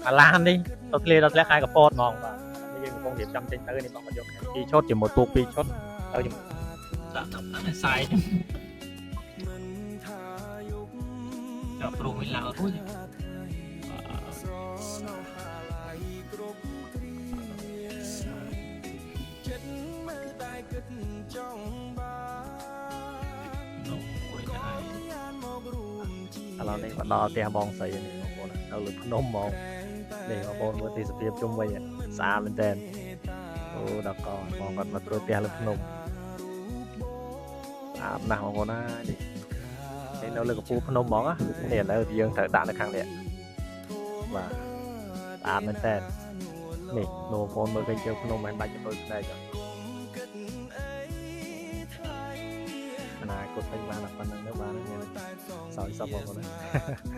អាឡាននេះទៅធ្លាដល់ធ្លាក់ខែកពតហ្មងបាទនេះយើងកំពុងរៀបចំចេញទៅនេះបងគាត់យកពីរឈុតជាមួយពូកពីរឈុតទៅជាមួយដាក់ទៅសាយចាប់ព្រុសវិញឡើងរួចឥឡូវនេះមកដល់ផ្ទះបងស្រីនេះបងប្អូននៅលើភ្នំហ្មងនេះបងប្អូនមើលទេសភាពជុំវិញស្អាតមែនតើអូដល់កបងគាត់មកធ្វើផ្ទះលើភ្នំស្អាតណាស់បងប្អូនណានេះនេះនៅលើកំពូលភ្នំហ្មងនេះឥឡូវយើងត្រូវដាក់នៅខាងនេះបាទស្អាតមែនតើនេះបងប្អូនមើលឃើញជើងភ្នំមិនបាច់ទៅភ្នែកអនាគតវិញបានតែប៉ុណ្្នឹងទៅបានញ៉ាំសោយសពបងប្អូនណា។